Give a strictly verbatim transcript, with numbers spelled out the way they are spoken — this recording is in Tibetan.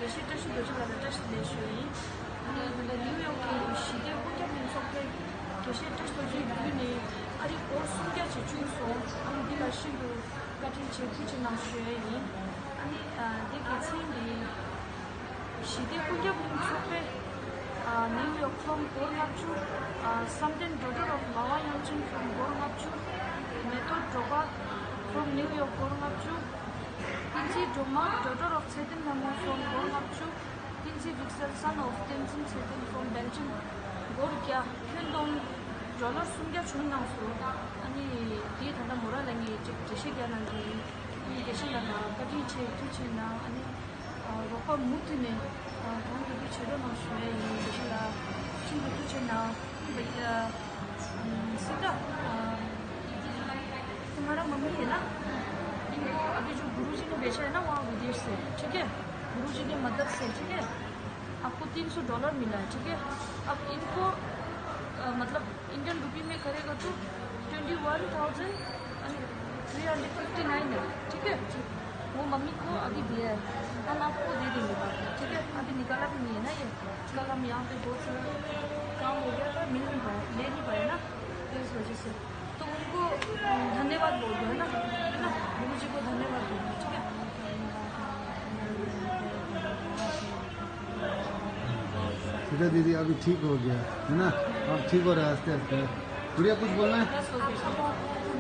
དགེ་བཤེས་བཀྲ་ཤིས་རྡོ་རྗེ་ལགས་ལ་བཀྲ་ཤིས་བདེ་ལེགས་ཞུ་ཡ་ཡིན། ཨ་ནི་ད་ལྟ་ནིའུ་ཡོག་གི་ཞི་བདེ་སྐུ་ཁྱབ་ལྷན་ཚོགས་པས་དགེ་བཤེས་བཀྲ་ཤིས་རྡོ་རྗེའི་བརྒྱུད་ནས་ཨ་རིའི་སྒོར་སུམ་བརྒྱ་ཅིག་བཅུག་སོང་། ཨ་ནི་འདི་ལ་ཤིན་ཏུ་བཀའ་དྲིན་ཆེ། ཐུགས་རྗེ་གནང་ཞུ་ཡ་ཡིན། ཨ་ནི་ཨ་འདི་དགེ་མཚན་འདི་ཞི་བདེ་སྐུ་ཁྱབ་ལྷན་ཚོགས་པས་ཨ་ནིའུ་ཡོག་ཕོམ་སྒོར་ལྔ་བཅུ། ཨ་བསམ་གཏན་daughter of ངག་དབང་དབྱངས་ཅན་ཕོམ་སྒོར་ལྔ་བཅུ། མེ་ཏོག་སྒྲོལ་དཀར་ཕོམ་ནིའུ་ཡོག་སྒོར་ལྔ་བཅུ། བསྟན་འཛིན་སྒྲོལ་མ་daughter of ཚེ་བརྟན་ལྷ་མོ་ཕོམ་སྒོར་ལྔ་བཅུ། བསྟན་འཛིན་རིག་གསལ་son of བསྟན་འཛིན་ཚེ་བརྟན་ཕོམ་སྦེལ་ཇམ་སྒོར་བརྒྱ། ཁྱོན་བསྡོམས་ཌོ་ལར་སུམ་བརྒྱ་བྱུང་གནང་སོང་། ཨ་ནི་དེའི་ད་ལྟ་མོ་རང་ལ་ངས་ཅིག་འགྲེལ་བཤད་རྒྱག་གནང་གི་ཡིན། ཨ་ནི་དགེ་བཤེས་ལགས་ལ་བཀའ་དྲིན་ཆེ། ཐུགས་རྗེ་གནང་། ཨ་ནི་ཨ་རོགས་པ་མུ་མཐུད་ནས་ཨ་གང་ཐུབ་ཐུབ་བྱེད་རོགས་གནང་ཞུ་ཡ་ཡིན། དགེ་བཤེས་ལགས་ཤིན་ཏུ་ཐུགས་རྗེ་གནང་། ཨ་སྲིད་ད། तुम्हारा मम्मी है ना, इनको अभी जो गुरुजी ने बेचा है ना वहाँ विदेश से, ठीक है, गुरुजी की मदद से, ठीक है, आपको तीन सौ डॉलर मिला है, ठीक है। अब इनको अ, मतलब इंडियन रुपी में करेगा तो twenty one thousand three hundred fifty nine है, ठीक है। वो मम्मी को अभी दिया है, हम आपको दे देंगे बाद में, ठीक है। अभी निकाला भी नहीं है ना ये, कल हम यहाँ पे बहुत सारा काम हो गया था, मिल नहीं पाया, ले नहीं पाया ना, तो इस वजह से। तो उनको अम, धन्यवाद बोल दो, है ना, है ना, गुरु जी को धन्यवाद बोल दो, ठीक है। सीधा दीदी अभी ठीक हो गया, है ना? अब ठीक हो रहा है आस्ते आस्ते। गुड़िया, कुछ बोलना है? बस हो गया।